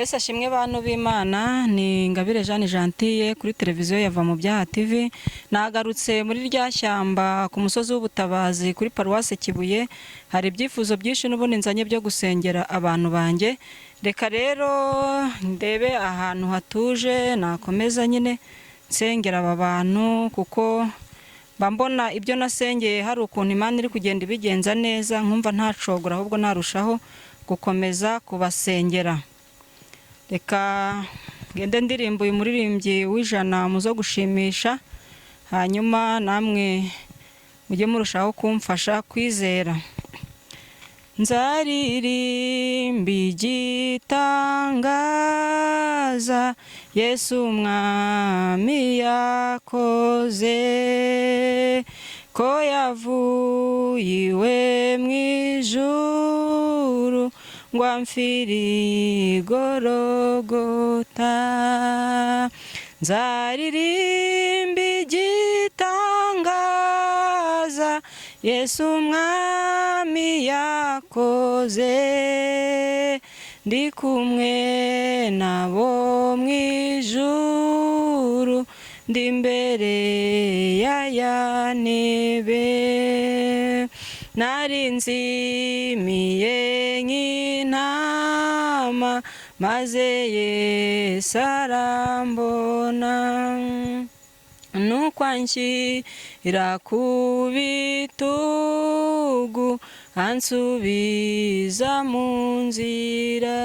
Yesu ashimwe, bantu b'Imana. Ni Ingabire Jeanne Gentille kuri televiziyo ya Va mu Byaha TV. Nagarutse muri rya shyamba ku musozi w'ubutabazi kuri paruwase Kibuye. Hari ibyifuzo byinshi n'ubundi nzanye byo gusengera abantu banjye. Reka rero ndebe ahantu hatuje nakomeza nyine nsengera aba bantu, kuko mba mbona ibyo nasengeye hari ukuntu Imana iri kugenda ibigenza neza, nkumva ntacogora, ahubwo narushaho gukomeza kubasengera. Reka ngende ndirimba uyu muririmbyi w'ijana mu zo gushimisha, hanyuma namwe mujye murushaho kumfasha kwizera. Nzaririmba igitangaza Yesu Umwami yakoze, ko yavuye iwe mu ijuru ngo amfire i Gorogota. Nzaririmba igitangaza Yesu Umwami yakoze, ndi kumwe nabo mu ijuru, ndi imbere ya ya ntebe. Nari nzimiye nk'intama, maze Yesu arambona, nuko anshyira ku bitugu, ansubiza mu nzira.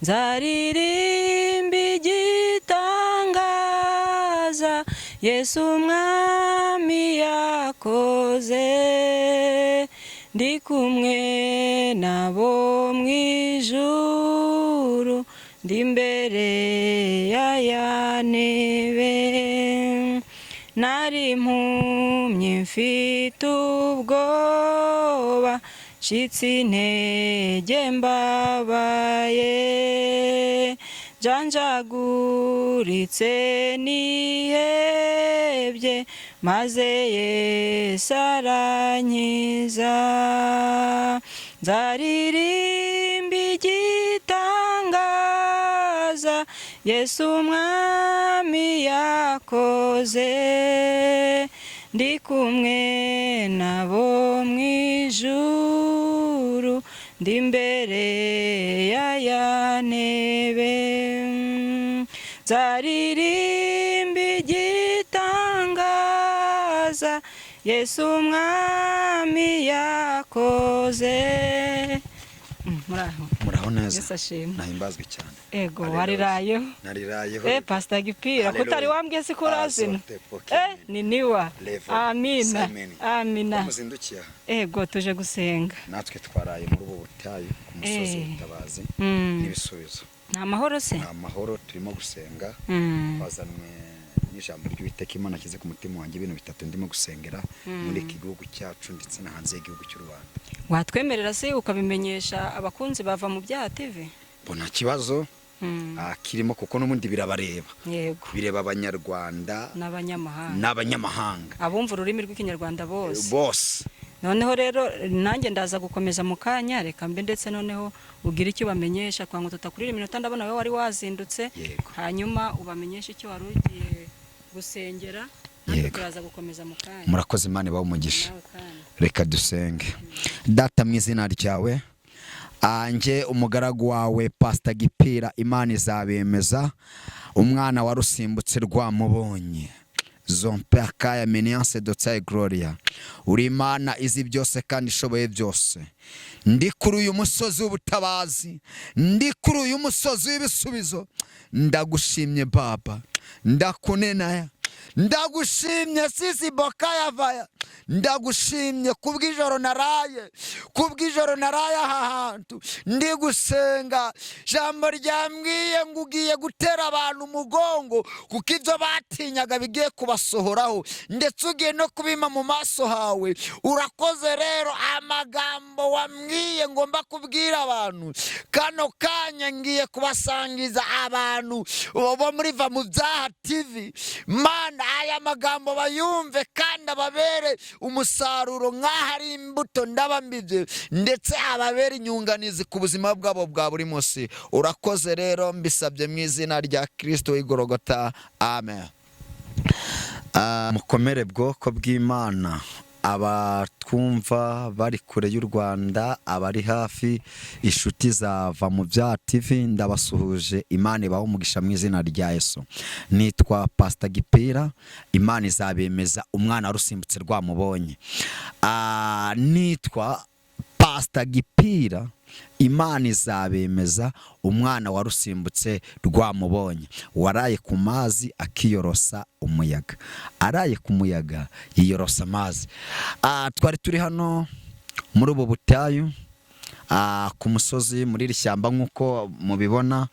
Nzaririmba igitangaza Yesu Umwami yakoze, ndi kumwe nabo mu ijuru, ndi imbere ya ya ntebe. Nari impumyi, mfite ubwoba, ncitse intege, mbabaye, njanjaguritse, nihebye, maze Yesu arankiza. Nzaririmba igitangaza Yesu Umwami yakoze, ndi kumwe nabo mu ijuru, ndi imbere ya ya ntebe. Nzaririmba igitangaza Yesu Umwami yakoze. Muraho? Muraho neza. Yesu ashimwe. Nahimbazwe cyane. Ego. Haleluya. Warirayeho? Narirayeho. Pastor Gipira. Haleluya. Kutari wambwiye si kurazina. Azote poke. Ni niwa. Levo. Amina. Simeni. Amina. Ko muzindukiye aha? Ego, tuje gusenga. Natwe twaraye muri ubu butayu ku musozi w'ubutabazi n'ibisubizo. Ni amahoro se? Ni amahoro, turimo gusenga. Twazanwe n'ijambo ry'Uwiteka. Imana ashyize ku mutima wanjye ibintu bitatu ndimo gusengera muri iki gihugu cyacu ndetse no hanze y'igihugu cy'u Rwanda. Watwemerera se ukabimenyesha abakunzi bava mu Byaha TV? Bo nta kibazo kirimo, kuko n'ubundi birabareba. Bireba Abanyarwanda n'abanyamahanga. N'abanyamahanga. Abumva ururimi rw'Ikinyarwanda bose. Bose. Noneho rero nanjye ndaza gukomeza mu kanya. Reka mbe ndetse noneho ugire icyo ubamenyesha kwa ngo tutakurira iminota. Ndabona wowe wari wazindutse. Yego. Hanyuma ubamenyeshe icyo wari ugiye gusengera, natwe turaza gukomeza mu kanya. Murakoze, Imana ibahe umugisha. Nawe kandi. Reka dusenge. Data, mu izina ryawe, anjye umugaragu wawe Pasita Gipira, Imana izabemeza, umwana warusimbutse rwamubonye zompekaya meniyanse dotsaye gloria, uri Imana izi byose kandi ishoboye byose. Ndi kuri uyu musozi w'ubutabazi, ndi kuri uyu musozi w'ibisubizo. Ndagushimye Baba, ndakunenaya, ndagushimye sisi bokayavaya, ndagushimye kubw'ijoro naraye, kubw'ijoro naraye aha hantu ndi gusenga. Jambo ryambwiye ngo ugiye gutera abantu umugongo, kuko ibyo batinyaga bigiye kubasohoraho, ndetse ugiye no kubima mu maso hawe. Urakoze rero, amagambo wambwiye ngomba kubwira abantu kano kanya ngiye kubasangiza abantu bo muri Va mu Byaha TV. Mana, aya magambo bayumve kandi ababere Umusaruro nk'aho ari imbuto ndaba mbibye, ndetse ababera inyunganizi ku buzima bwabo bwa buri munsi. Urakoze rero, mbisabye mu izina rya Kirisito w'Igorogota, amen. Mukomere bwoko bw'Imana, abatwumva bari kure y'u Rwanda, abari hafi, inshuti za Va mu Byaha TV, ndabasuhuje. Imana ibahe umugisha mu izina rya Yesu. Nitwa Pastor Gipira, Imana izabemeza, umwana warusimbutse rwamubonye. Nitwa Pastor Gipira, Imana izabemeza, umwana warusimbutse rwamubonye, waraye ku mazi akiyorosa umuyaga, araye ku muyaga yiyorosa amazi. Twari turi hano muri ubu butayu, ku musozi, muri iri shyamba nk'uko mubibona.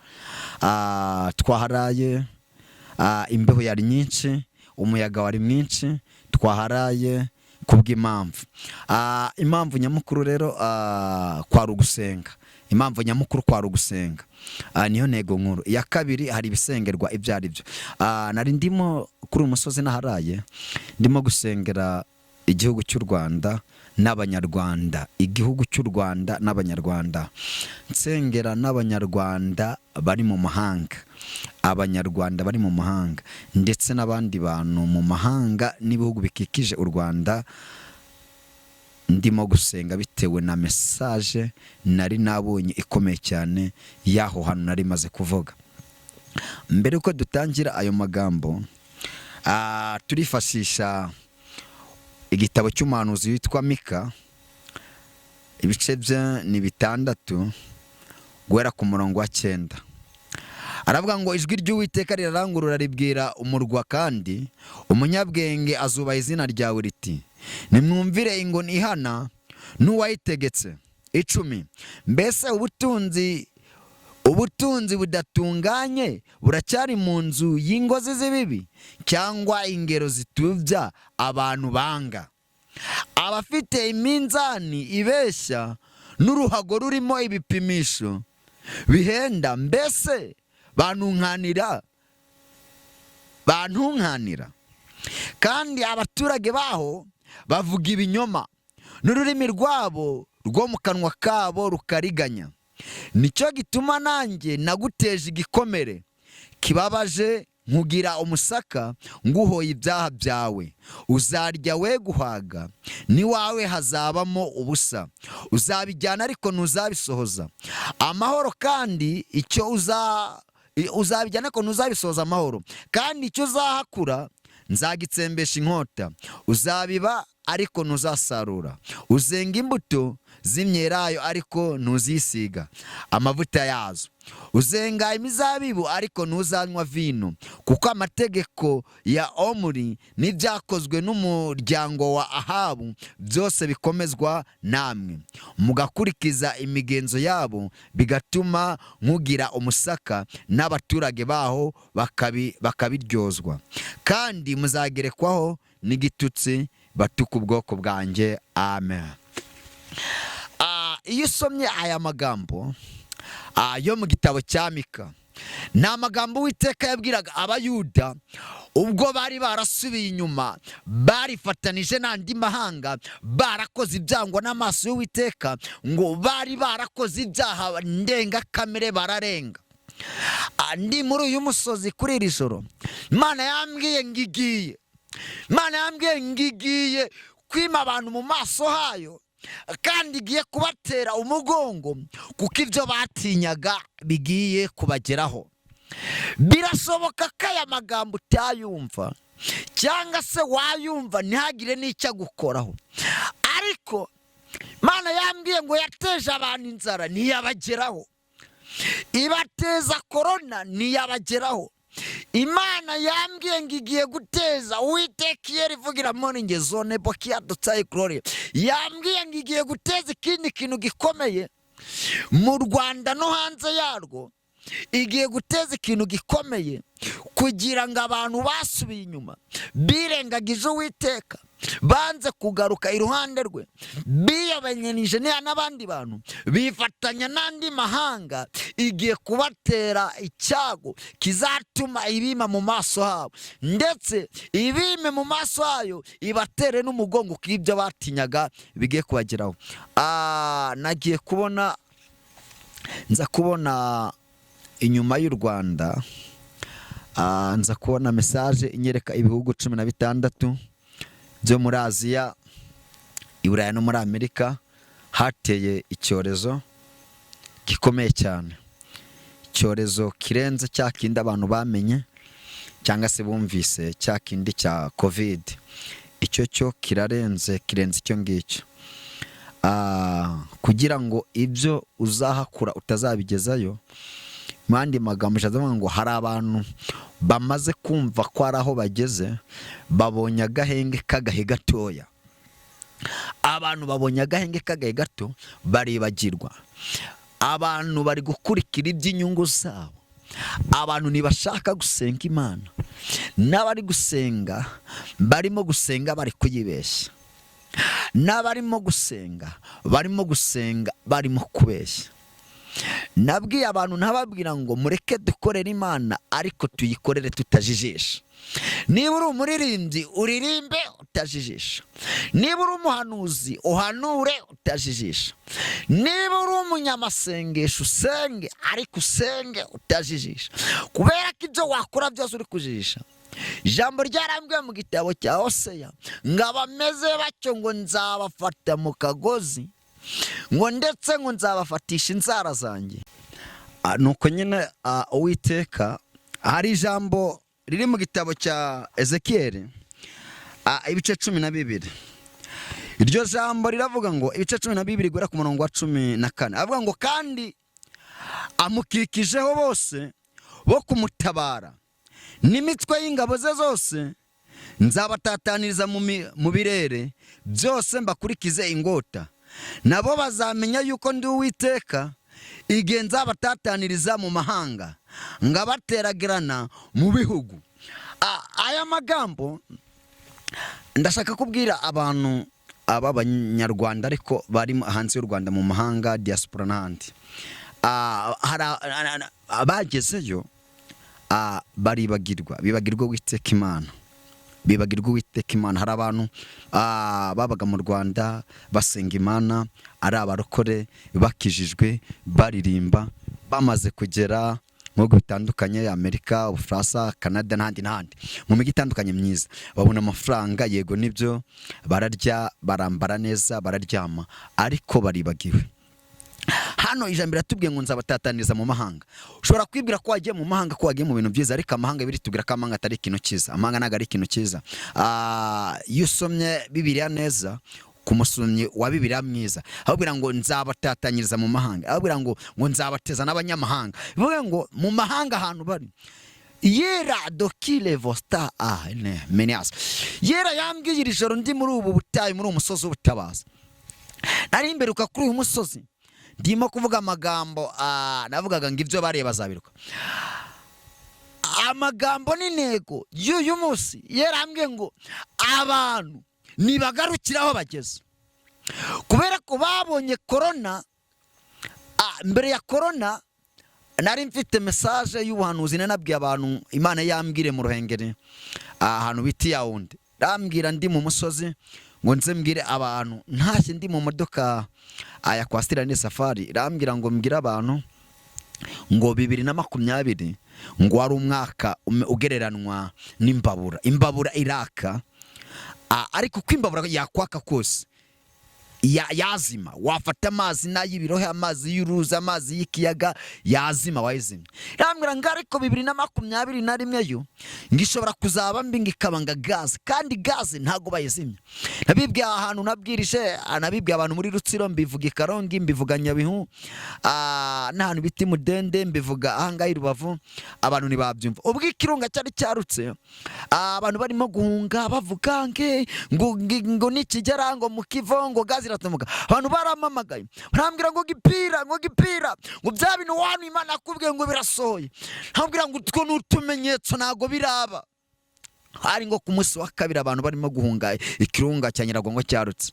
Twaharaye, imbeho yari nyinshi, umuyaga wari mwinshi. Twaharaye kubw'impamvu. Impamvu nyamukuru rero kwari ugusenga. Impamvu nyamukuru kwari ugusenga, niyo ntego nkuru. Iya kabiri, hari ibisengerwa ibyo ari byo. Nari ndimo kuri uyu musozi naharaye ndimo gusengera igihugu cy'u Rwanda n'Abanyarwanda, igihugu cy'u Rwanda n'Abanyarwanda, nsengera n'Abanyarwanda bari mu mahanga, Abanyarwanda bari mu mahanga ndetse n'abandi bantu mu mahanga n'ibihugu bikikije u Rwanda. Ndimo gusenga bitewe na message nari nabonye ikomeye cyane y'aho hantu nari maze kuvuga. Mbere yuko dutangira ayo magambo, turifashisha igitabo cy'umuhanuzi witwa Mika. Ibice bye ni 6, guhera ku murongo wa 9. Aravuga ngo: "Ijwi ry'Uwiteka rirarangurura ribwira umurwa, kandi umunyabwenge azubaha izina ryawe, riti: 'Nimwumvire ingoni ihana n'uwayitegetse.'" 10: "Mbese ubutunzi budatunganye buracyari mu nzu y'ingozi z'ibibi, cyangwa ingero zitubya abantu banga, abafite iminzani ibeshya n'uruhago rurimo ibipimisho bihenda? Mbese bantunkanira, bantunkanira? Kandi abaturage baho bavuga ibinyoma, n'ururimi rwabo rwo mu kanwa kabo rukariganya. Nicyo gituma nanjye naguteje igikomere kibabaje, nkugira umusaka, nguhoye ibyaha byawe. Uzarya we guhaga, n'iwawe hazabamo ubusa. Uzabijyana ariko ntuzabisohoza amahoro, kandi icyo uzabijyana ariko ntuzabisohoza amahoro, kandi icyo uzahakura nzagitsembesha inkota. Uzabiba ariko ntuzasarura, uzenga imbuto z'imyelayo ariko ntuzisiga amavuta yazo, uzenga imizabibu ariko ntuzanywa vino, kuko amategeko ya Omuri n'ibyakozwe n'umuryango wa Ahabu byose bikomezwa namwe, mugakurikiza imigenzo yabo, bigatuma nkugira umusaka, n'abaturage baho bakabiryozwa, kandi muzagerekwaho n'igitutsi batuka ubwoko bwanjye." Amen. Iyo usomye aya magambo yo mu gitabo cya Mika, ni amagambo Uwiteka yabwiraga Abayuda ubwo bari barasubiye inyuma, barifatanije n'andi mahanga, barakoze ibyangwa n'amaso y'Uwiteka, ngo bari barakoze ibyaha ndengakamere, bararenga. Ndi muri uyu musozi kuri iri joro, Imana yambwiye ngo igiye, Imana yambwiye ngo igiye kwima abantu mu maso hayo, kandi igiye kubatera umugongo, kuko ibyo batinyaga bigiye kubageraho. Birashoboka ko aya magambo utayumva, cyangwa se wayumva ntihagire n'icyo agukoraho, ariko Imana yambwiye ngo yateje abantu inzara ntiyabageraho, ibateza korona ntiyabageraho. Imana yambwiye ngo igiye guteza, Uwiteka iyo rivugira muri nge zone bokiya dutsaye glory, yambwiye ngo igiye guteza ikindi kintu gikomeye mu Rwanda no hanze yarwo. Igiye guteza ikintu gikomeye kugira ngo abantu basubiye inyuma, birengagije Uwiteka. Banze kugaruka iruhande rwe, biyobenyanyije n'abandi bantu, bifatanya n'andi mahanga. Igiye kubatera icyago kizatuma ibima mu maso habo, ndetse ibime mu maso hayo, ibatere n'umugongo k'ibyo batinyaga bigiye kubageraho. Nagiye kubona, nza kubona inyuma y'u Rwanda, nza kubona message inyereka ibihugu 16 byo muri Aziya, i Burayi no muri Amerika hateye icyorezo gikomeye cyane, icyorezo kirenze cya kindi abantu bamenye cyangwa se bumvise, cya kindi cya COVID. Icyo cyo kirarenze, kirenze icyo ngicyo. Kugira ngo ibyo uzahakura utazabigezayo. Mu yandi magambo bishatse kuvuga ngo hari abantu bamaze kumva ko ari aho bageze, babonye agahenge k'agahe gatoya. Abantu babonye agahenge k'agahe gato baribagirwa. Abantu bari gukurikira iby'inyungu zabo. Abantu ntibashaka gusenga Imana, n'abari gusenga barimo gusenga bari kuyibeshya, n'abarimo gusenga barimo gusenga barimo kubeshya. Nabwiye abantu, ntababwira ngo mureke dukorere Imana, ariko tuyikorere tutajijisha. Niba uri umuririmbyi, uririmbe utajijisha. Niba uri umuhanuzi, uhanure utajijisha. Niba uri umunyamasengesho, usenge, ariko usenge utajijisha, kubera ko ibyo wakora byose uri kujijisha, ijambo ryarambwiye mu gitabo cya Hoseya ngo abameze batyo ngo nzabafata mu kagozi, ngo ndetse ngo nzabafatisha inzara zanjye. Nuko nyine, Uwiteka, hari ijambo riri mu gitabo cya Ezekiyeli, ibice 12. Iryo jambo riravuga ngo, ibice 12 guhera ku murongo wa 14, avuga ngo: "Kandi amukikijeho bose bo kumutabara n'imitwe y'ingabo ze zose nzabatataniriza mu birere byose, mbakurikize ingota. Nabo bazamenya yuko ndi Uwiteka igihe nzabatataniriza mu mahanga, ngabateragerana mu bihugu." Aya magambo ndashaka kubwira abantu b'Abanyarwanda ariko bari hanze y'u Rwanda, mu mahanga, diaspora n'ahandi. Hari abagezeyo, baribagirwa, bibagirwa Uwiteka Imana, bibagirwa Uwiteka Imana. Hari abantu babaga mu Rwanda basenga Imana, ari abarokore, bakijijwe, baririmba. Bamaze kugera mu bihugu bitandukanye, Amerika, Ubufaransa, Canada n'ahandi n'ahandi, mu mijyi itandukanye myiza, babona amafaranga. Yego nibyo, bararya, barambara neza, bararyama, ariko baribagiwe. Hano ijambo riratubwiye ngo nzabatataniza mu mahanga. Ushobora kwibwira ko wagiye mu mahanga, ko wagiye mu bintu byiza, ariko amahanga biritubwira ko amahanga atari ikintu cyiza. Amahanga ntabwo ari ikintu cyiza. Iyo usomye Bibiliya neza, ku musomyi wa Bibiliya mwiza, ababwira ngo nzabatatanyiriza mu mahanga, ababwira ngo nzabateza n'abanyamahanga. Bivuga ngo mu mahanga ahantu bari yera dokile vosta ah ne menias. Yera yambwiye iri joro ndi muri ubu butayu, muri uyu musozi w'ubutabazi. Nari mberuka kuri uyu musozi ndimo kuvuga amagambo, navugaga ngo ibyo bareba bazabiruka. Amagambo n'intego y'uyu munsi, yarambwiye ngo abantu nibagarukire aho bageze, kubera ko babonye korona. Mbere ya korona nari mfite message y'ubuhanuzi. Nanabwiye abantu Imana yambwire mu Ruhengeri, ahantu bita Yawundi. Rambwira ndi mu musozi ngo nze mbwire abantu. Ntashye ndi mu modoka ya coaster ni safari, rambwira ngo mbwire abantu ngo 2020 ngo wari umwaka ugereranwa n'imbabura. Imbabura iraka, ariko uko imbabura yakwaka kose yazima. Wafata amazi n'ay'ibirohe, amazi y'uruzi, amazi y'ikiyaga, yazima wayizimya. Yambwira ngo ariko 2021 yo ngo ishobora kuzaba mbi, ngo ikaba nga gaze, kandi gaze ntabwo bayizimya. Nabibwiye ahantu nabwirije, nabibwiye abantu muri Rutsiro, mbivuga i Karongi, mbivuga Nyabihu, n'ahantu bita i Mudende, mbivuga ahangaha i Rubavu, abantu ntibabyumva. Ubwo ikirunga cyari cyarutse, abantu barimo guhunga bavuga nge ngo nikigera ngo mu Kivu ngo gaze iratumuka. Abantu baramamagaye barambwira ngo: "Gipira, ngo Gipira, ngo bya bintu wanu Imana yakubwiye ngo birasohoye." Nkabwira ngo utwo ni utumenyetso, ntabwo biraba. Hari ngo ku munsi wa kabiri abantu barimo guhunga ikirunga cya Nyiragongo cyarutse.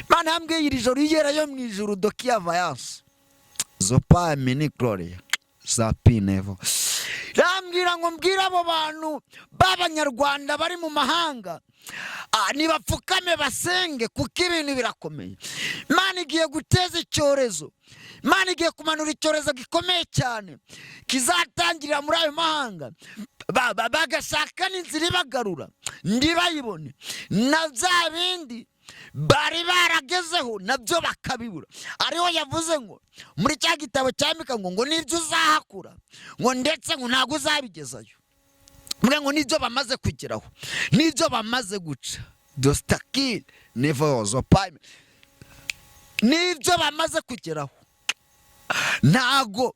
Imana yambwiye iri joro igera yo mu ijuru dokiya vayanse zopa mini gloria za pinevo, irambwira ngo mbwire abo bantu b'Abanyarwanda bari mu mahanga, nibapfukame basenge kuko ibintu birakomeye. Imana igiye guteza icyorezo, Imana igiye kumanura icyorezo gikomeye cyane kizatangirira muri ayo mahanga, bagashaka n'inzira ibagarura ntibayibone, na bya bindi bari baragezeho nabyo bakabibura. Ariho yavuze ngo muri cya gitabo cya Mika ngo nibyo uzahakura, ngo ndetse ngo ntabwo uzabigezayo. Mbwa ngo nibyo bamaze kugeraho, nibyo bamaze guca dostakiri nevozo payime, nibyo bamaze kugeraho ntago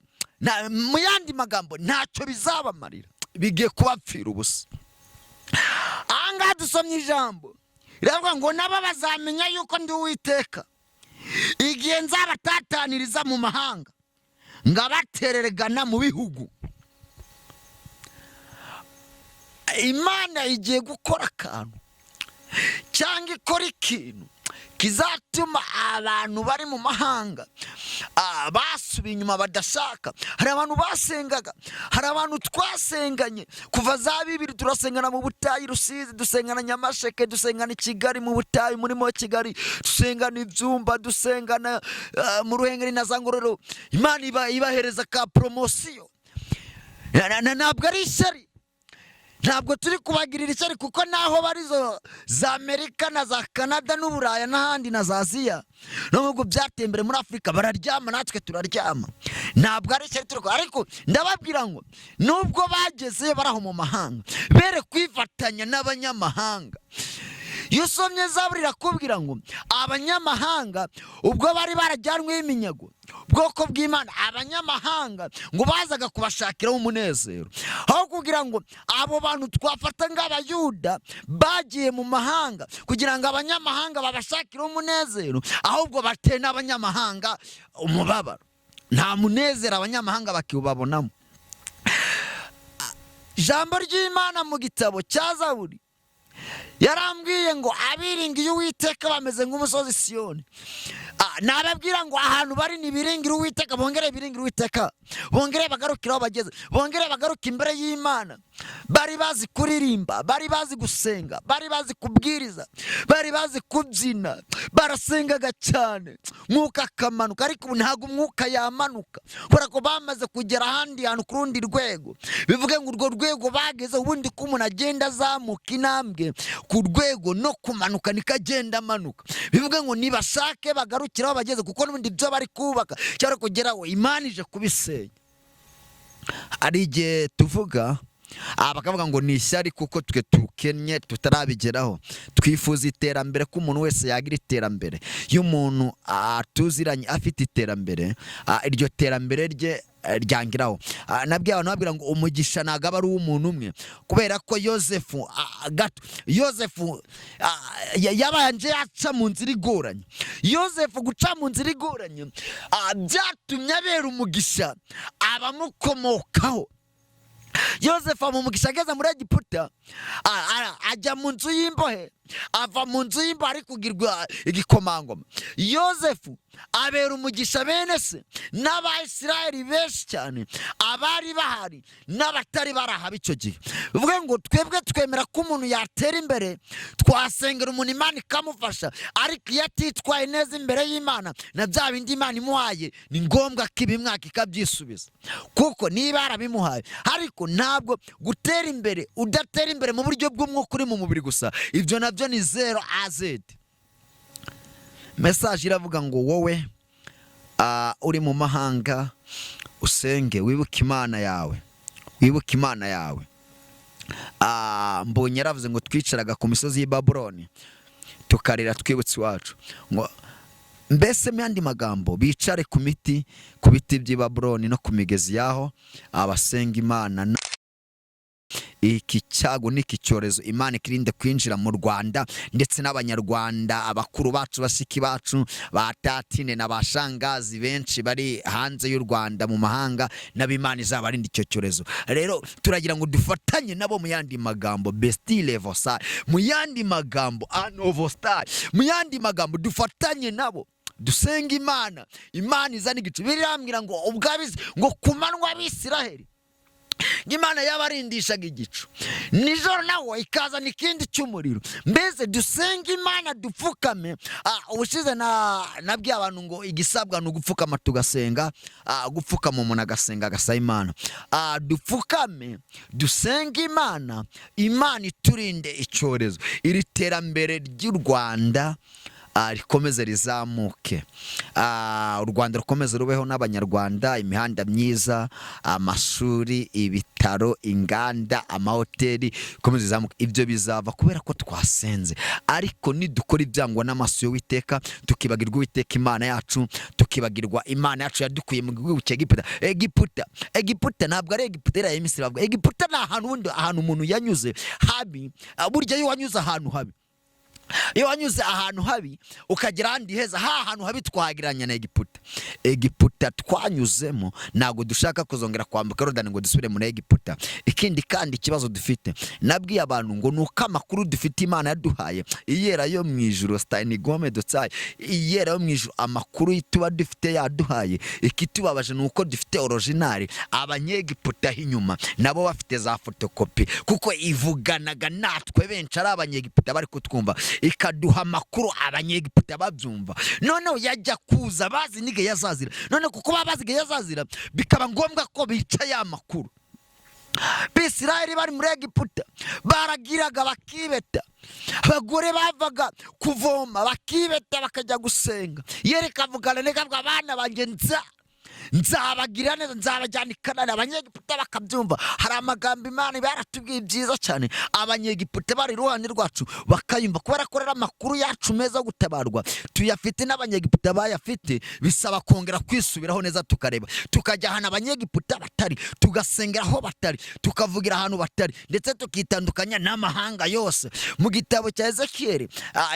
mu yandi magambo ntacyo bizabamarira, bigiye kubapfira ubusa. Ahangaha dusomye ijambo riravuga ngo nabo bazamenya yuko ndi Uwiteka igihe nzabatataniriza mu mahanga, ngabatereragana mu bihugu. Imana igiye gukora akantu cyangwa ikora ikintu kizatuma abantu bari mu mahanga basubiye inyuma badashaka. Hari abantu basengaga, hari abantu twasenganye kuva za 2000, turasengana mu butayu Rusizi, dusengana Nyamasheke, dusengana i Kigali mu butayu muri mo Kigali, dusengana ibyumba, dusengana mu Ruhengeri na za Ngororero. Imana ibahereza ka poromosiyo. Ntabwo ari ishyari, ntabwo turi kubagirira ishyari, kuko naho bari zo za Amerika na za Canada n'Uburaya n'ahandi na za Aziya no mu bihugu byateye imbere muri Afurika bararyama, natwe turaryama. Ntabwo ari ishyari turi, ariko ndababwira ngo nubwo bagezeyo bari aho mu mahanga, bere kwifatanya n'abanyamahanga. Iyo usomye Zaburi irakubwira ngo abanyamahanga ubwo bari barajyanweho iminyago, ubwoko bw'Imana, abanyamahanga ngo bazaga kubashakiraho umunezero, aho kugira ngo abo bantu twafata nk'Abayuda bagiye mu mahanga kugira ngo abanyamahanga babashakireho umunezero, ahubwo bateye n'abanyamahanga umubabaro. Nta munezero abanyamahanga bakiwubabonamo. Ijambo ry'Imana mu gitabo cya Zaburi yarambwiye ngo abiringiye Uwiteka bameze nk'umusozi Siyoni. Nababwira ngo ahantu bari nibiringire Uwiteka, bongere biringire Uwiteka, bongere bagarukire aho bageze, bongere bagaruke imbere y'Imana. Bari bazi kuririmba, bari bazi gusenga, bari bazi kubwiriza, bari bazi kubyina, barasengaga cyane, mwuka akamanuka. Ariko ubu ntabwo umwuka yamanuka kubera ko bamaze kugera ahandi hantu ku rundi rwego. Bivuge ngo urwo rwego bageze, ubundi ko umuntu agenda azamuka intambwe ku rwego no kumanuka niko agenda amanuka. Bivuge ngo nibashake bagarukire aho bageze, kuko n'ubundi ibyo bari kubaka cyangwa kugeraho Imana ije kubisenya. Hari igihe tuvuga bakavuga ngo ni ishyari kuko twe tukennye tutarabigeraho, twifuza iterambere ko umuntu wese yagira iterambere. Iyo umuntu atuziranye afite iterambere, iryo terambere rye ryangiraho. Nabwiye abantu, babwira ngo umugisha ntabwo aba ari uw'umuntu umwe, kubera ko Yosefu gato Yosefu yabanje yaca mu nzira igoranye. Yosefu guca mu nzira igoranye byatumye abera umugisha abamukomokaho. Yosefu aba umugisha ageze muri Egiputa, ajya mu nzu y'imbohe, ava mu nzu y'imbohe ari kugirwa igikomangoma. Yosefu abera umugisha bene se n'Abayisiraheli benshi cyane, abari bahari n'abatari barahaba icyo gihe. Bivuge ngo twebwe twemera ko umuntu yatera imbere, twasengera umuntu Imana ikamufasha, ariko iyo atitwaye neza imbere y'Imana na bya bindi Imana imuhaye ni ngombwa ko ibimwaka ikabyisubiza, kuko niba yarabimuhaye. Ariko ntabwo gutera imbere udatera imbere mu buryo bw'umwuka uri mu mubiri gusa, ibyo nabyo ni zero azedi. Message iravuga ngo wowe uri mu mahanga usenge, wibuke Imana yawe, wibuke Imana yawe. Mbonye yaravuze ngo twicaraga ku misozi y'i Babuloni tukarira twibutse iwacu. Ngo mbese mu yandi magambo bicare ku miti, ku biti by'i Babuloni no ku migezi yaho, abasenga Imana. Iki cyago n'iki cyorezo, Imana ikirinde kwinjira mu Rwanda ndetse n'Abanyarwanda, abakuru bacu, bashiki bacu, ba tatine na ba shangazi benshi bari hanze y'u Rwanda mu mahanga, nabo Imana izabarinda icyo cyorezo. Rero turagira ngo dufatanye nabo. Mu yandi magambo, bestile vosa, mu yandi magambo, anovostar, mu yandi magambo, dufatanye nabo dusenga Imana, Imana izana igicu. Birambwira ngo ubwabizi ngo ku manywa Abisiraheli Imana yabarindishaga igicu, nijoro nawe ikazana ikindi cy'umuriro. Mbese dusenga Imana, dupfukame. Ubushize nabwiye abantu ngo igisabwa ni ugupfukama tugasenga. Gupfukama umuntu agasenga, agasaba Imana. Dupfukame dusenga Imana, Imana iturinde icyorezo, iri terambere ry'u Rwanda rikomeze rizamuke. U Rwanda rukomeze rubeho n'Abanyarwanda, imihanda myiza, amashuri, ibitaro, inganda, amahoteli bikomeze bizamuke. Ibyo bizava kubera ko twasenze. Ariko nidukora ibyangwa n'amaso y'Uwiteka, tukibagirwa Uwiteka Imana yacu, tukibagirwa Imana yacu yadukuye mu gihugu cya Egiputa. Egiputa, Egiputa ntabwo ari Egiputa iriya ya Misiri bavuga. Egiputa ni ahantu ubundi, ahantu umuntu yanyuze habi. Burya iyo wanyuze ahantu habi, iyo wanyuze ahantu habi ukagera ahandi heza, ha hantu habi twagereranya na Egiputa. Egiputa twanyuzemo, ntabwo dushaka kuzongera kwambuka Yorodani ngo dusubire muri Egiputa. Ikindi kandi, ikibazo dufite, nabwiye abantu ngo ni uko amakuru dufite Imana yaduhaye iyera yo mu ijuru, sitayini dutsaye iyera yo mu ijuru, amakuru tuba dufite yaduhaye. Ikitubabaje ni uko dufite original, Abanyegiputa inyuma nabo bafite za fotokopi, kuko ivuganaga natwe benshi ari Abanyegiputa bari kutwumva, ikaduha amakuru Abanyegiputa babyumva. Noneho yajya kuza bazi n'igihe yazazira. None kuko baba bazi igihe yazazira, bikaba ngombwa ko bica ya makuru. Bisirayeli bari muri Egiputa baragiraga bakibeta, abagore bavaga kuvoma bakibeta bakajya gusenga. Yereka avugana nekavuga: "Abana banjye nzabagira neza, nzabajyana i Kanani." Abanyegiputa bakabyumva. Hari amagambo Imana iba yaratubwiye byiza cyane, Abanyegiputa bari iruhande rwacu bakayumva. Kubera ko rero amakuru yacu meza yo gutabarwa tuyafite n'Abanyegiputa bayafite, bisaba kongera kwisubiraho neza, tukareba, tukajya ahantu Abanyegiputa batari, tugasengera aho batari, tukavugira ahantu batari, ndetse tukitandukanya n'amahanga yose. Mu gitabo cya Ezekiyeli,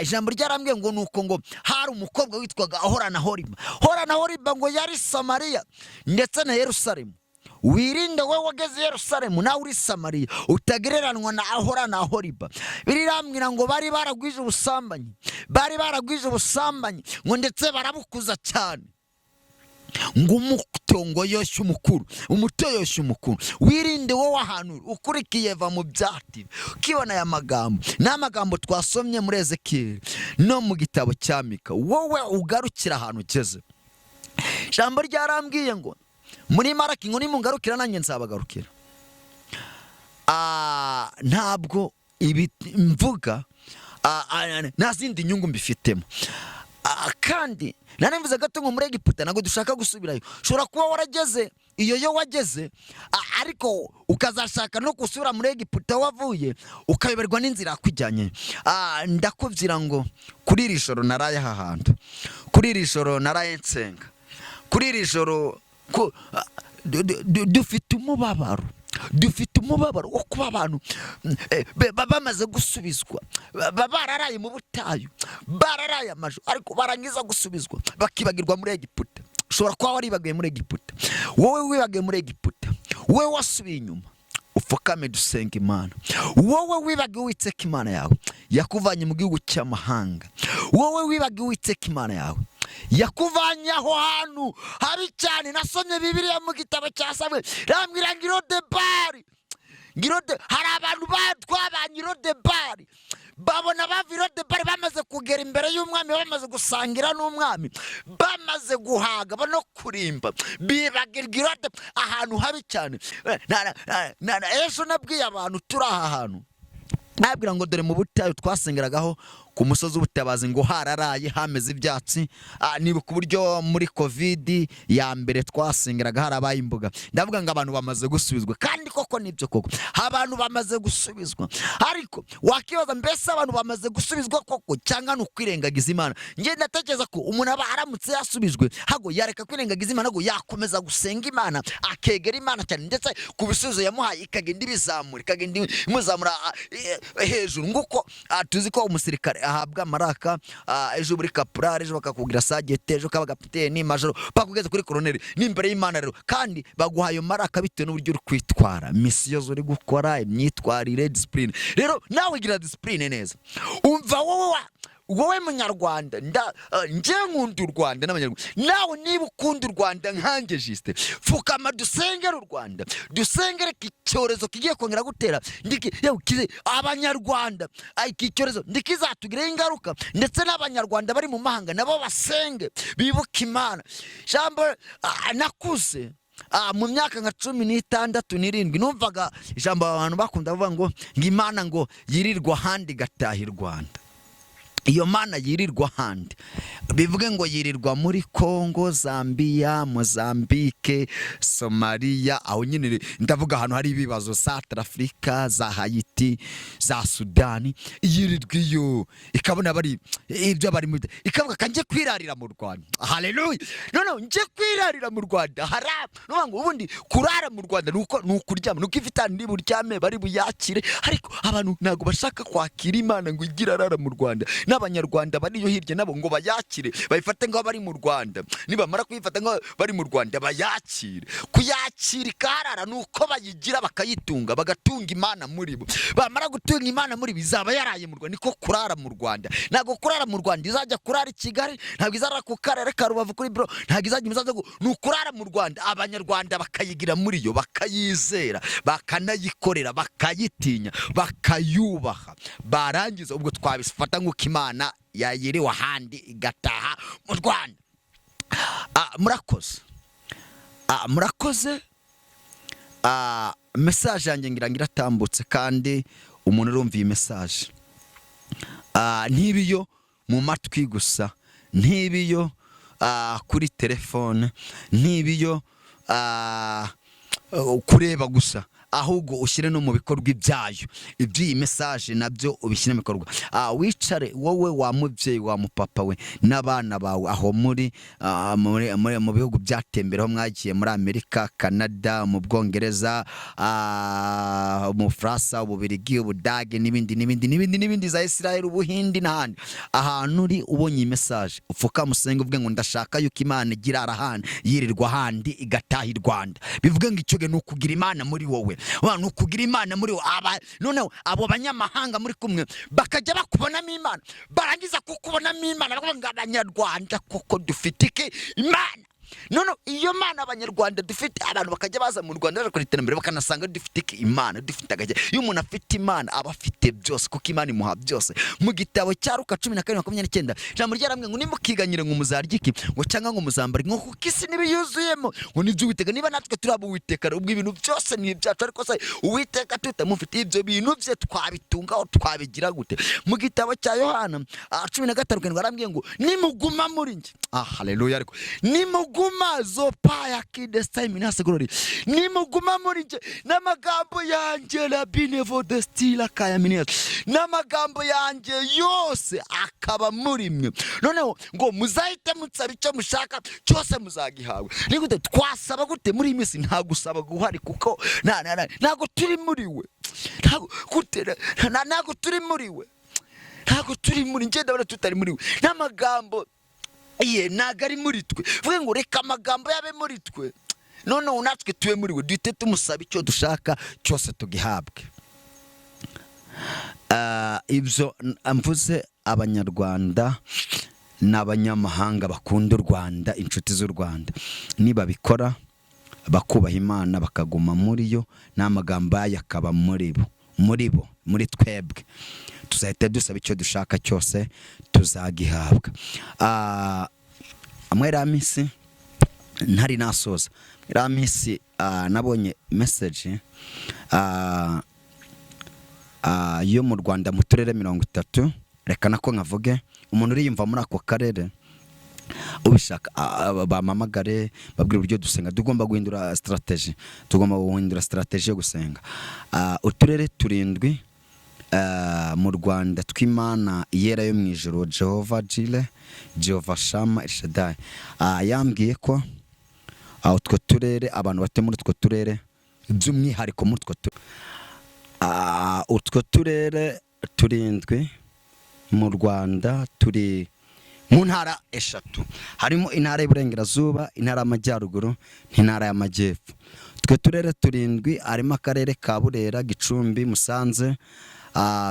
ijambo ryarambwiye ngo nuko ngo hari umukobwa witwaga Horana Horiba. Horana Horiba ngo yari Samariya ndetse na Yerusalemu. Wirinde wowe wageze i Yerusalemu nawe uri Samariya, utagereranwa na Ahora na Horiba. Birirambwira ngo bari baragwije ubusambanyi, bari baragwije ubusambanyi ngo ndetse barabukuza cyane, ngo umuto ngo yoshye umukuru, umuto yoshye umukuru. Wirinde wowe ahantu ukurikiye Va mu byati, ukibona aya magambo ni amagambo twasomye muri Ezekiyeli no mu gitabo cya Mika. Wowe ugarukira ahantu ugeze. Ijambo ryarambwiye ngo muri Maraki ngo: "Nimungarukira nanjye nzabagarukira." Ntabwo ibi mvuga nta zindi nyungu mbifitemo. Kandi nari gato ngo muri Egiputa ntabwo dushaka gusubirayo. Ushobora kuba warageze iyo yo wageze, ariko ukazashaka no gusubira muri Egiputa wavuye, ukayoberwa n'inzira yakujyanye. Ndakubwira ngo kuri iri joro naraye aha hantu, kuri iri joro naraye nsenga, kuri iri joro dufite umubabaro, dufite umubabaro wo kuba abantu bamaze gusubizwa, bararaye mu butayu, bararaye amajoro, ariko barangiza gusubizwa bakibagirwa muri Egiputa. Ushobora kuba waribagiwe muri Egiputa. Wowe wibagiwe muri Egiputa, wowe wasubiye inyuma, upfukame dusenga Imana. Wowe wibagiwe Uwiteka Imana yawe yakuvanye mu gihugu cy'amahanga, wowe wibagiwe Uwiteka Imana yawe yakuvanye aho hantu habi cyane. Nasomye Bibiliya mu gitabo cya Samweli, rambwira ngo Irodebari, ngirode hari abantu twabanye Irodebari, babona bava Irodebari bamaze kugera imbere y'umwami, bamaze gusangira n'umwami, bamaze guhaga no kurimba, bibagirwa Irode, ahantu habi cyane. Ejo nabwiye abantu turi aha hantu, nabwira ngo dore mu butayu twasengeragaho. Ku musozi w'ubutabazi ngo hararaye, hameze ibyatsi. Nibuka uburyo muri COVID ya mbere twasengeraga harabaye imbuga. Ndavuga ngo abantu bamaze gusubizwa, kandi koko nibyo koko, abantu bamaze gusubizwa. Ariko wakibaza, mbese abantu bamaze gusubizwa koko, cyangwa ni ukwirengagiza Imana? Njye ndatekereza ko umuntu aba aramutse yasubijwe, hago yareka kwirengagiza Imana, hago yakomeza gusenga Imana, akegera Imana cyane, ndetse ku bisubizo yamuhaye ikagenda ibizamura, ikagenda imuzamura hejuru. Nguko tuzi ko umusirikare ahabwa amaraka, ejo uri kaporari, ejo bakakubwira sagete, ejo ukaba kapiteni, majoro, paka ugeze kuri koroneri. N'imbere y'Imana rero kandi baguha ayo maraka bitewe n'uburyo uri kwitwara, misiyo uri gukora, imyitwarire, discipline. Rero nawe gira discipline neza. Umva wowe munyarwanda, njye nkunda u Rwanda n'Abanyarwanda. Nawe niba ukunda u Rwanda nkanjye Justin, pfukama dusengere u Rwanda, dusengere iki cyorezo kigiye kongera gutera. Yewe, Abanyarwanda, iki cyorezo ndikizatugireho ingaruka, ndetse n'Abanyarwanda bari mu mahanga nabo basenge, bibuke Imana. Jambo nakuze mu myaka nka 16 n'irindwi, numvaga ijambo abantu bakunda kuvuga ngo Imana ngo yirirwa ahandi igataha i Rwanda. Iyo Mana yirirwa ahandi, bivuge ngo yirirwa muri Kongo, Zambia, Mozambique, Somaliya, aho nyine ndavuga ahantu hari ibibazo, Centrafrica, za Hayiti, za Sudani. Yirirwa iyo, ikabona bari ibyo bari ikavuga ka njye kwirarira mu Rwanda. Haleluya! None njye kwirarira mu Rwanda hara ngo ubundi kurara mu Rwanda nuko ni ukuryama, nuko ifite ahantu buryame bari buyakire. Ariko abantu ntabwo bashaka kwakira Imana ngo igire arara mu Rwanda, n'Abanyarwanda bari iyo hirya nabo ngo bayakire, bayifate nk'aho bari mu Rwanda. Nibamara kuyifata nk'aho bari mu Rwanda, bayakire. Kuyakira ikaharara ni uko bayigira, bakayitunga, bagatunga Imana muri bo. Bamara gutunga Imana muri bo, izaba yaraye mu Rwanda. Niko kurara mu Rwanda. Ntabwo kurara mu Rwanda izajya kurara i Kigali, ntabwo izarara ku karere ka Rubavu kuri biro, ntabwo izajya imizaza. Ni ukurara mu Rwanda, Abanyarwanda bakayigira muri yo, bakayizera, bakanayikorera, bakayitinya, bakayubaha. Barangiza ubwo twabifata nk'uko Imana yayiriwe ahandi igataha mu Rwanda. Murakoze. Murakoze. Message yanjye ngira ngo iratambutse, kandi umuntu urumva iyi message, ntibiyo mu matwi gusa, ntibiyo kuri telefone, ntibiyo kureba gusa, ahubwo ushyire no mu bikorwa ibyayo. Iby'iyi message nabyo ubishyire mu bikorwa. Wicare wowe wa mubyeyi, wa mupapa we, n'abana bawe aho muri mu bihugu byatembereho, mwagiye muri Amerika, Canada, mu Bwongereza, mu Bufaransa, Ububirigi, Ubudage n'ibindi n'ibindi n'ibindi n'ibindi, za Israel, Ubuhindi n'ahandi. Ahantu uri ubonye iyi message, upfukame usenge, uvuge ngo ndashaka yuko Imana igira ahandi yirirwa ahandi igataha i Rwanda. Bivuge ngo icyo gihe ni ukugira Imana muri wowe. Ni ukugira Imana muri wowe. Aba noneho abo banyamahanga muri kumwe bakajya bakubonamo Imana. Barangiza kukubonamo Imana, bakavuga ngo Abanyarwanda koko dufite iki? Imana. None iyo Mana Abanyarwanda dufite, abantu bakajya baza mu Rwanda baje gukora iterambere, bakanasanga dufite iki? Imana. Dufite agake. Iyo umuntu afite Imana aba afite byose, kuko Imana imuha byose. Mu gitabo cya Luka 14:29, ijambo ryarambwiye ngo nimukiganyire ngo muzarya iki, ngo cyangwa ngo muzambare, ngo kuko isi n'ibiyuzuyemo ngo nibyo Uwiteka. Niba natwe turi abo Uwiteka, ubwo ibintu byose ni ibyacu. Ariko se Uwiteka tutamufite, ibyo bintu bye twabitungaho, twabigira gute? Mu gitabo cya Yohana 15:7 arambwiye ngo nimuguma muri njye. Haleluya! Ariko nimuguma zopa ya kidestayiminasegorori, nimuguma muri njye n'amagambo yanjye la binevo destila kayaminiya, n'amagambo yanjye yose akaba muri mwe, noneho ngo muzahite munsaba icyo mushaka cyose, muzagihawe. Ni gute twasaba gute muri iyi minsi? Nta gusaba guhari, kuko ntabwo turi muri we. Ntabwo gute ntabwo turi muri we, ntabwo turi muri njye. Ndabona tutari muri we, n'amagambo ye ntabwo ari muri twe. Vuga ngo reka amagambo yabe muri twe, noneho natwe tube muri we, duhite tumusaba icyo dushaka cyose tugihabwe. Ibyo mvuze, Abanyarwanda n'abanyamahanga bakunda u Rwanda, inshuti z'u Rwanda, nibabikora bakubaha Imana, bakaguma muri yo, n'amagambo yayo akaba muri bo, muri twebwe, tuzahita dusaba icyo dushaka cyose, tuzagihabwa. Amwe iriya minsi ntari nasoza, iriya minsi nabonye message yo mu Rwanda mu turere 30. Reka nako nkavuge, umuntu uriyumva muri ako karere ubishaka bampamagare, babwire uburyo dusenga. Tugomba guhindura strategy, tugomba guhindura strategy yo gusenga. Uturere turindwi mu Rwanda tw'Imana iyera yo mu ijuru, Jehova Jireh, Jehova Shammah, El Shaddai, yambwiye ko utwo turere, abantu batuye muri utwo turere, by'umwihariko muri utwo turere, utwo turere turindwi mu Rwanda turi mu ntara eshatu, harimo intara y'Iburengerazuba, intara y'Amajyaruguru n'intara y'Amajyepfo. Utwo turere turindwi harimo akarere ka Burera, Gicumbi, Musanze,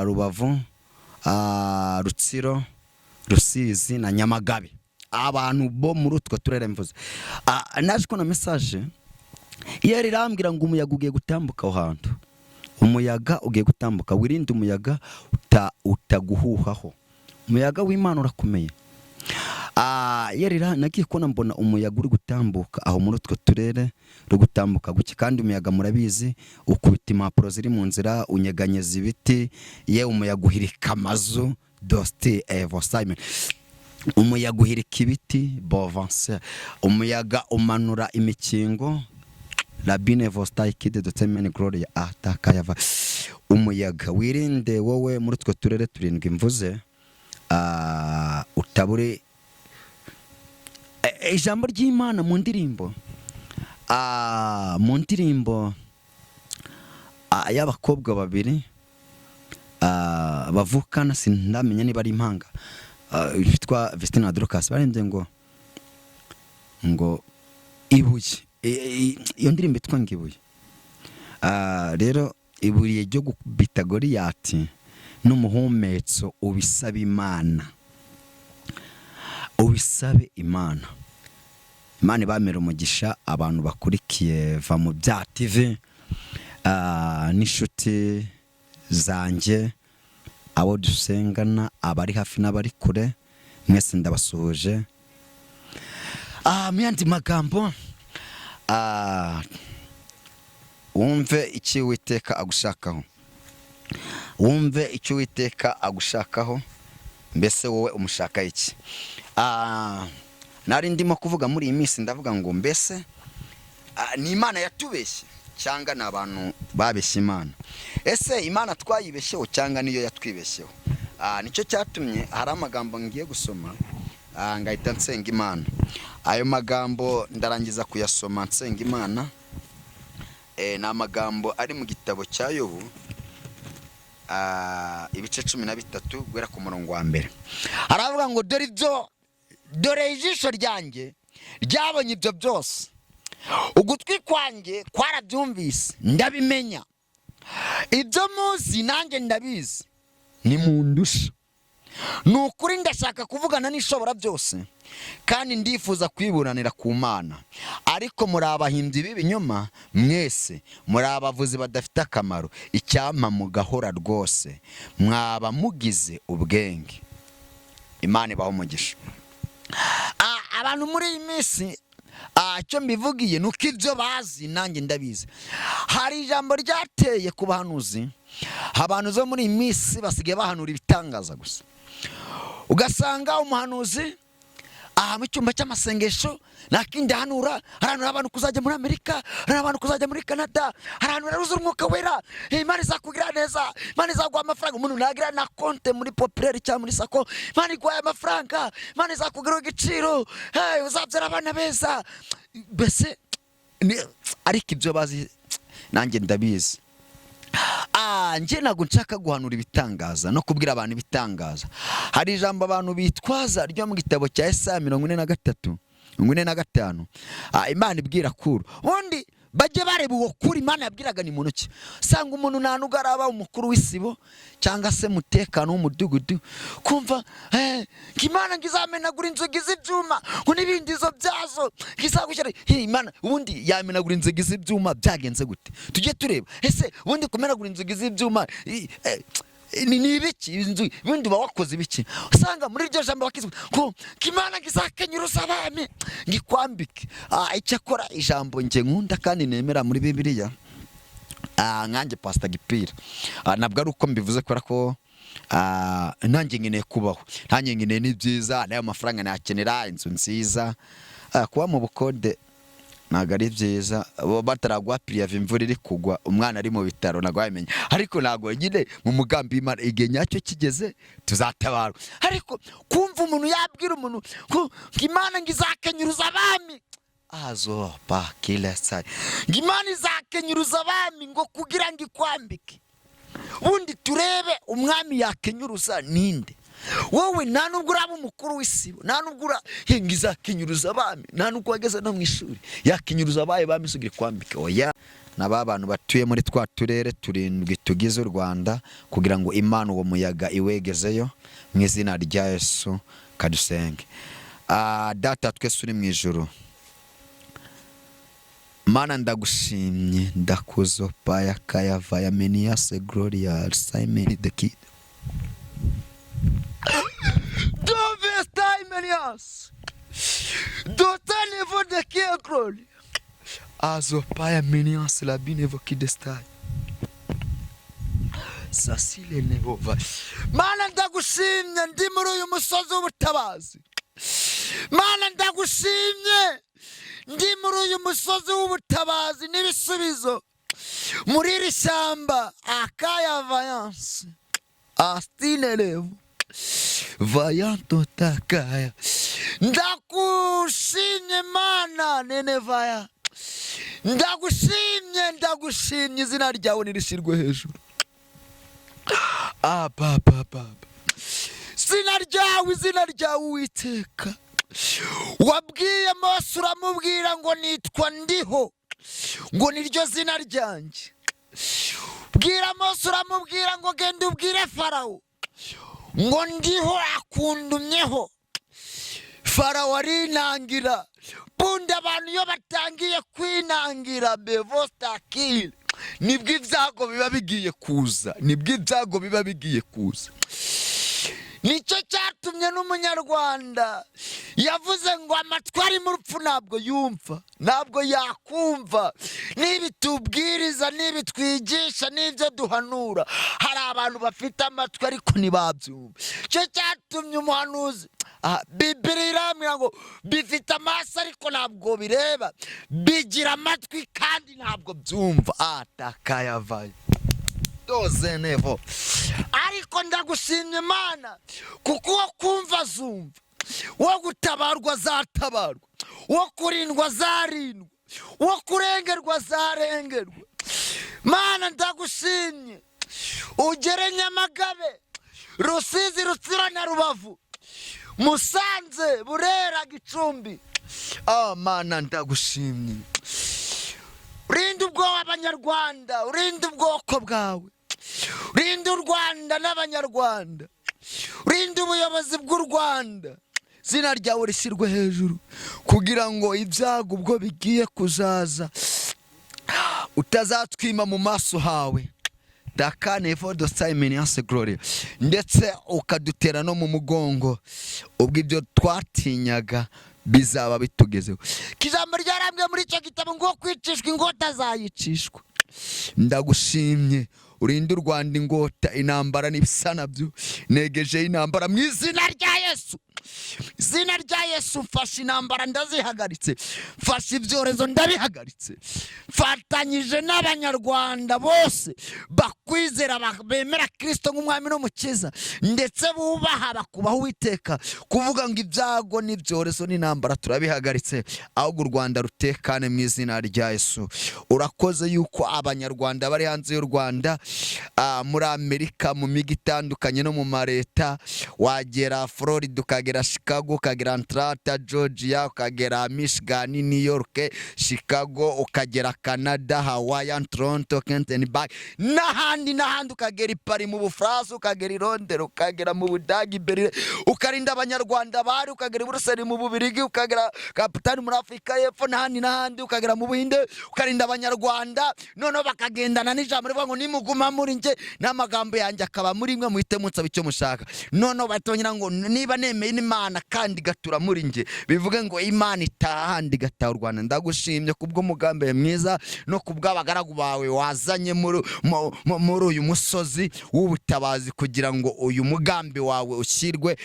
Rubavu, Rutsiro, Rusizi na Nyamagabe. Abantu bo muri utwo turere mvuze, naje kubona message iyo rirambwira ngo umuyaga ugiye gutambuka aho hantu, umuyaga ugiye gutambuka, wirinde umuyaga utaguhuhaho. Umuyaga w'Imana urakomeye. Yerira nagiye kubona mbona umuyaga uri gutambuka aho muri utwo turere, uri gutambuka guke, kandi umuyaga murabizi ukubita impapuro ziri mu nzira, unyeganyeza ibiti, ye umuyaga uhirika amazu, dosti evo simon, umuyaga uhirika ibiti bovanse, umuyaga umanura imikingo, rabine vostai kide dotemeni gloria atakayava. Umuyaga wirinde wowe muri utwo turere turindwi mvuze, utabure. Ijambo ry'Imana mu ndirimbo y'abakobwa babiri bavukana, sindamenya niba ari impanga, bitwa Vestine na Dorcas, baririmbye ngo ibuye. Iyo ndirimbo yitwa ngo ibuye. Rero ibuye ryo gukubita Goliyati n'umuhumetso, ubisaba Imana, ubisabe Imana. Imana ibamere umugisha abantu bakurikiye Va mu Byaha TV, n'inshuti zanjye, abo dusengana, abari hafi n'abari kure, mwese ndabasuhuje. Mu yandi magambo, wumve icyo Uwiteka agushakaho, wumve icyo Uwiteka agushakaho. Mbese wowe umushaka iki? Nari ndimo kuvuga muri iyi minsi, ndavuga ngo mbese ni Imana yatubeshye cyangwa ni abantu babeshye Imana? Ese Imana twayibeshyeho cyangwa niyo yatwibeshyeho? Nicyo cyatumye hari amagambo ngiye gusoma, ngahita nsenga Imana. Ayo magambo ndarangiza kuyasoma nsenga Imana. Ni amagambo ari mu gitabo cya Yobu, ibice 13 guhera ku murongo wa mbere. Aravuga ngo dore ibyo, dore ijisho ryanjye ryabonye ibyo byose, ugutwi kwanjye kwarabyumvise, ndabimenya. Ibyo muzi nanjye ndabizi, nimundusha. Ni ukuri ndashaka kuvugana n'Ishobora byose, kandi ndifuza kwiburanira ku Mana. Ariko muri abahimbyi b'ibinyoma mwese, muri abavuzi badafite akamaro. Icyampa mugahora rwose, mwaba mugize ubwenge. Imana ibaho umugisha. Abantu muri iyi minsi, icyo mbivugiye ni uko ibyo bazi nanjye ndabizi. Hari ijambo ryateye ku bahanuzi. Abantu zo muri iyi minsi basigaye bahanura ibitangaza gusa. Ugasanga umuhanuzi aha mu cyumba cy'amasengesho nta kindi ahanura, ahanura abantu kuzajya muri Amerika, ahanura abantu kuzajya muri Canada, ahanura ruzura Umwuka Wera, Imana izakugira neza, Imana izaguha amafaranga. Umuntu ntagira na konte muri Populaire cyangwa muri SACCO, Imana iguhaye amafaranga, Imana izakugira igiciro, hey, uzabyara abana beza. Mbese ariko ibyo bazi nanjye ndabizi. Njye ntabwo nshaka guhanura ibitangaza no kubwira abantu ibitangaza. Hari ijambo abantu bitwaza ryo mu gitabo cya Esaya 43, 45. Imana ibwira Kuro. Ubundi bajye bareba uwo kuri Imana yabwiraga ni muntu ki. Usanga umuntu nta nubwo araba umukuru w'isibo cyangwa se mutekano w'umudugudu, kumva ngo Imana ngo izamenagura inzugi z'ibyuma, ngo n'ibindizo byazo, ngo izagushyira. Imana ubundi yamenagura inzugi z'ibyuma byagenze gute? Tujye tureba, ese ubundi kumenagura inzugi z'ibyuma ni ibiki? Inzu ubundi uba wakoze ibiki? Usanga muri iryo jambo bakizwa ngo Imana ngo izakenyuruza abami, ngo ikwambike. Icyakora ijambo nge nkunda kandi nemera muri Bibiliya, nkanjye Pastor Gipira, ntabwo ari uko mbivuze kubera ko Nanjye nkeneye kubaho, nanjye nkeneye n'ibyiza, n'ayo mafaranga nakenera inzu nziza. Kuba mu bukode ntabwo ari byiza. Bo bataraguha préavis, imvura iri kugwa, umwana ari mu bitaro, ntabwo wabimenya. Ariko ntabwo nyine mu mugambi w'Imana, igihe nyacyo kigeze tuzatabarwa. Ariko kumva umuntu yabwira umuntu ngo Imana ngo izakenyuruza abami, azo pakilesari, ngo Imana izakenyuruza abami ngo kugira ngo ikwambike, ubundi turebe umwami yakenyuruza ninde? Wowe nta nubwo uraba umukuru w'isibo, nta nubwo ura ngo izakenyuruza abami, nta nubwo wageze no mu ishuri, yakenyuruza abaye bami isigaye kwambike? Oya. Na ba bantu batuye muri twa turere turindwi tugize u Rwanda, kugira ngo Imana uwo muyaga iwegezeyo mu izina rya Yesu. Kadusenge. Data twese uri mu ijuru, Mana, ndagushimye, ndakuzo paya kaya vaya meniase gloria simon the kid Dovestimenias Dotanevo de kia gloria Azo paya menias la binevo kidestai Sasile nevova. Mana, ndagushimye, ndi muri uyu musozi w'ubutabazi. Mana, ndagushimye, ndi muri uyu musozi w'ubutabazi n'ibisubizo, muri iri shyamba akaya vayanse astinerevo vayanto takaya. Ndagushimye Mana nenevaya, ndagushimye, ndagushimye, izina ryawe nirishyirwe hejuru. Abababa, izina ryawe, izina ryawe Uwiteka. Wabwiye Mose, uramubwira ngo nitwa Ndiho, ngo niryo zina ryanjye. Bwira Mose, uramubwira ngo genda ubwire Farawo ngo Ndiho akundumyeho. Farawo arinangira. Bundi abantu iyo batangiye kwinangira bevostakire, nibwo ibyago biba bigiye kuza, nibwo ibyago biba bigiye kuza. Nicyo cyatumye n'umunyarwanda yavuze ngo amatwi ari mu rupfu ntabwo yumva, ntabwo yakumva n'ibi tubwiriza, n'ibi twigisha, n'ibyo duhanura. Hari abantu bafite amatwi ariko ntibabyumva. Nicyo cyatumye umuhanuzi, Bibiri irambwira ngo bifite amaso ariko ntabwo bireba, bigira amatwi kandi ntabwo byumva. Atakayavayo dozenevo. Ariko ndagushimye Imana, kuko uwo kumva azumva, uwo gutabarwa azatabarwa, uwo kurindwa azarindwa, uwo kurengerwa azarengerwa. Mana, ndagushimye. Ugere Nyamagabe, Rusizi, Rutsiro na Rubavu, Musanze, Burera, Gicumbi. Ah, Mana, ndagushimye. Urinde ubwoba Abanyarwanda, urinde ubwoko bwawe, urinde u Rwanda n'Abanyarwanda, urinde ubuyobozi bw'u Rwanda. Izina ryawe rishyirwe hejuru, kugira ngo ibyago ubwo bigiye kuzaza utazatwima mu maso hawe dakane fodo glory, ndetse ukadutera no mu mugongo ubwo ibyo twatinyaga bizaba bitugezeho. Ijambo ryarambwiye muri icyo gitabo ngo kwicishwa ingota azayicishwa. Ndagushimye, urinde u Rwanda ingota, intambara n'ibisa nabyo. Negejeho intambara mu izina rya Yesu, izina rya Yesu. Mfashe intambara ndazihagaritse, mfashe ibyorezo ndabihagaritse, mfatanyije n'Abanyarwanda bose bakwizera, bemera Kirisito nk'umwami n'umukiza, ndetse bubaha bakubaha Uwiteka, kuvuga ngo ibyago n'ibyorezo n'intambara turabihagaritse, ahubwo u Rwanda rutekane mu izina rya Yesu. Urakoze yuko Abanyarwanda bari hanze y'u Rwanda, muri Amerika, mu mijyi itandukanye no mu mareta, wagera Florida, ukagera Chicago, ukagera Atlanta, Georgia, ukagera Michigan, New York, Chicago, ukagera Canada, Hawaii, Toronto, Kentenburg n'ahandi n'ahandi, ukagera i Paris mu Bufaransa, ukagera i Londres, ukagera mu Budage, Berlin, ukarinda Abanyarwanda bari, ukagera i Buruseli mu Bubirigi, ukagera Kapitani muri Afurika y'Epfo n'ahandi n'ahandi, ukagera mu Buhinde, ukarinda Abanyarwanda. Noneho bakagendana n'ijambo rivuga ngo nimuguma muri njye n'amagambo yanjye akaba muri mwe, muhite munsaba icyo mushaka. Noneho bahita ngo niba nemeye Imana kandi igatura muri njye, bivuge ngo Imana itaha ahandi igataha u Rwanda. Ndagushimye kubw'umugambi mwiza no kubw'abagaragu bawe wazanye muri uyu musozi w'ubutabazi, kugira ngo uyu mugambi wawe ushyirwe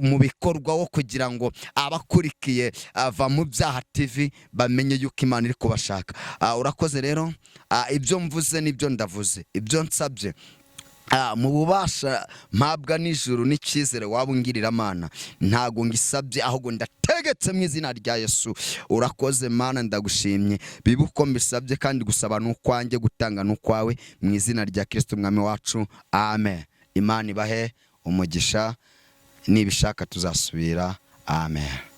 mu bikorwa, wo kugira ngo abakurikiye ava mu byaha TV bamenye yuko Imana iri kubashaka. Urakoze rero. Ibyo mvuze nibyo ndavuze, ibyo nsabye mu bubasha mpabwa n'ijuru n'icyizere waba ungirira Mana, ntago ngisabye, ahubwo ndategetse mu izina rya Yesu. Urakoze Mana, ndagushimye. Bibe uko mbisabye, kandi gusaba n'ukwanjye, gutanga n'ukwawe, mu izina rya Kristo Umwami wacu, amen. Imana ibahe umugisha, nibishaka tuzasubira, amen.